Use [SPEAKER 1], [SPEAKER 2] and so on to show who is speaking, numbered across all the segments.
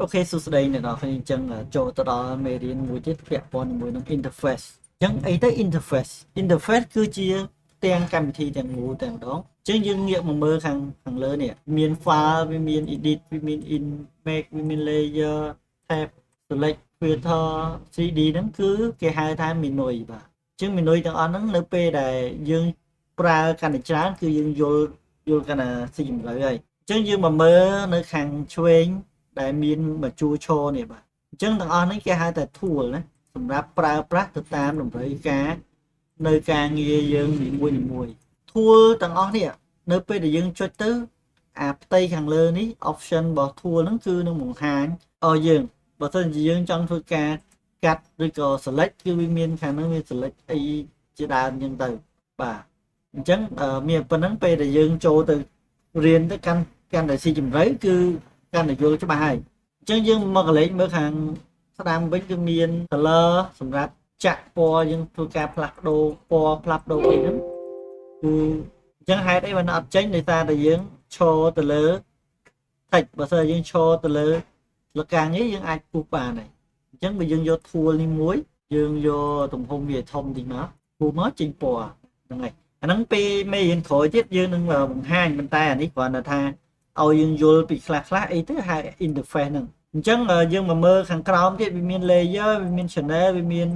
[SPEAKER 1] OK សួស្តីអ្នកនរគ្នាអញ្ចឹងចូលទៅដល់មេរៀនមួយទៀតពាក់ព័ន្ធជាមួយនឹង interface អញ្ចឹងអីទៅ interface interface គឺជាផ្ទាំងកម្មវិធីទាំងមូលតែម្ដងអញ្ចឹងយើងងាកមកមើលខាងខាងលើនេះមាន file វាមាន edit វាមាន image វាមាន layer tab select filter 3D ហ្នឹងគឺគេហៅថា menu បាទអញ្ចឹង menu ទាំងអស់ហ្នឹងនៅពេលដែលយើងប្រើកាន់តែច្រើនគឺយើងយល់យល់កាន់តែស៊ីជម្រៅហើយអញ្ចឹងយើងមកមើលនៅខាងឆ្វេងដែលមានមួយជួរឈរនេះបាទអញ្ចឹងទាំងអស់នេះគេហៅថា tool ណាសម្រាប់ប្រើប្រាស់ទៅតាមតម្រូវការនៅការងារយើងនីមួយនីមួយ tool ទាំងអស់នេះនៅពេលដែលយើងចុចទៅអាផ្ទៃខាងលើនេះ option របស់ tool ហ្នឹងគឺនឹងបង្ហាញឲ្យយើងបើសិនជាយើងចង់ធ្វើការកាត់ឬក៏ select គឺវាមានខាងហ្នឹងវា select អីជាដើមអញ្ចឹងទៅបាទអញ្ចឹងមានប៉ុណ្ណឹងពេលដែលយើងចូលទៅរៀនទៅកាន់កាន់តែស៊ីជម្រៅគឺកាន់តែយល់ច្បាស់ហើយអញ្ចឹងយើងមកកលេចមើលខាងស្ដាំវិញគឺមាន color សម្រាប់ចាក់ពណ៌យើងធ្វើការផ្លាស់ប្ដូរពណ៌ផ្លាស់ប្ដូរអីហ្នឹងគឺអញ្ចឹងហេតុអីបានអត់ចេញដោយសារតែយើងឈរទៅលើ text បើសិនយើងឈរទៅលើលកាងនេះយើងអាចពុះបានហើយអញ្ចឹងបើយើងយក tool នេះមួយយើងយកទំហំវាធំតិចមកពុះមកចេញពណ៌ហ្នឹងហើយអាហ្នឹងពេលមេរៀនក្រោយទៀតយើងនឹងបង្ហាញប៉ុន្តែអានេះគ្រាន់តែថាឲ្យយើងយល់ពីខ្លះខ្លះអីទៅហៅ interface ហ្នឹងអញ្ចឹងយើងមកមើលខាងក្រោមទៀតវាមាន layer វាមាន channel វាមាន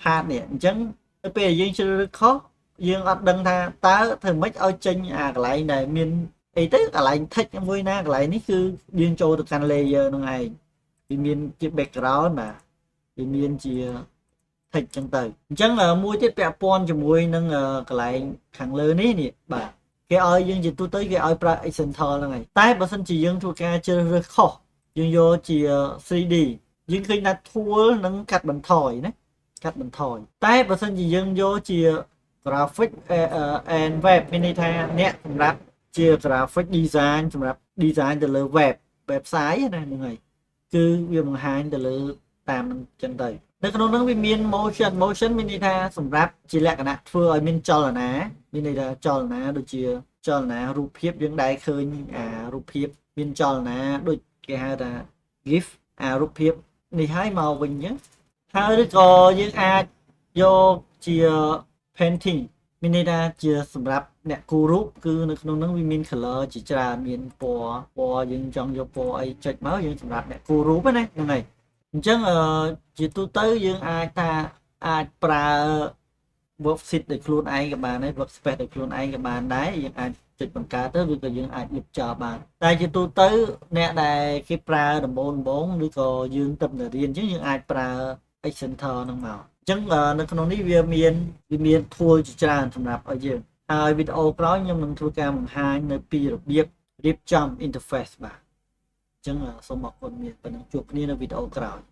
[SPEAKER 1] path នេះអញ្ចឹងទៅពេលយើងជ្រើសរើសខុសយើងអត់ដឹងថាតើធ្វើម៉េចឲ្យចេញអាកន្លែងដែលមានអីទៅកន្លែង text មួយណាកន្លែងនេះគឺយើងចូលទៅកាន់ layer ហ្នឹងឯងវាមានជា background បាទវាមានជា text ចឹងទៅអញ្ចឹងមួយទៀតពាក់ព័ន្ធជាមួយនឹងកន្លែងខាងលើនេះនេះបាទគេឲ្យយើងជាទូទៅគេឲ្យប្រើ horizontal ហ្នឹងហើយតែបើសិនជាយើងធ្វើការជ្រើសរើសខុស យើងយកជា 3D យើងឃើញថា tool នឹងកាត់បន្ថយណាកាត់បន្ថយតែបើសិនជាយើងយកជា graphic and web មានន័យថាអ្នកសម្រាប់ជា graphic design សម្រាប់ design ទៅលើ web website ណាហ្នឹងហើយគឺវាបង្ហាញទៅលើតាមនឹងចឹងទៅនៅក្នុងហ្នឹងវាមាន motion motion មានន័យថាសម្រាប់ជាលក្ខណៈធ្វើឲ្យមានចលនាមានន័យថាចលនាដូចជាចលនារូបភាពយើងដែលឃើញអារូបភាពមានចលនាដូចគេហៅថា GIF អារូបភាពនេះហើយមកវិញអញ្ចឹងហើយឬក៏យើងអាចយកជា painting មានន័យថាជាសម្រាប់អ្នកគូររូបគឺនៅក្នុងហ្នឹងវាមាន color ជាច្រើនមានពណ៌ពណ៌យើងចង់យកពណ៌អីចុចមកយើងសម្រាប់អ្នកគូររូបណាហ្នឹងហើយអញ្ចឹងជាទូទៅយើងអាចថាអាចប្រើ worksheet ដោយខ្លួនឯងក៏បានដែរ workspace ដោយខ្លួនឯងក៏បានដែរយើងអាចចុចបង្កើតទៅឬក៏យើងអាចលុបចោលបានតែជាទូទៅអ្នកដែលគេប្រើដំបូងដំបូងឬក៏យើងទៅតែរៀនអញ្ចឹងយើងអាចប្រើ Excenter ហ្នឹងមកអញ្ចឹងនៅក្នុងនេះវាមានវាមាន tool ជាច្រើនសម្រាប់ឲ្យយើងហើយវីដេអូក្រោយខ្ញុំនឹងធ្វើការបង្ហាញនៅពីរបៀបរៀបចំ interface បាទអញ្ចឹងសូមអរគុណមានប៉ុណ្ណឹងជួបគ្នានៅវីដេអូក្រោយ។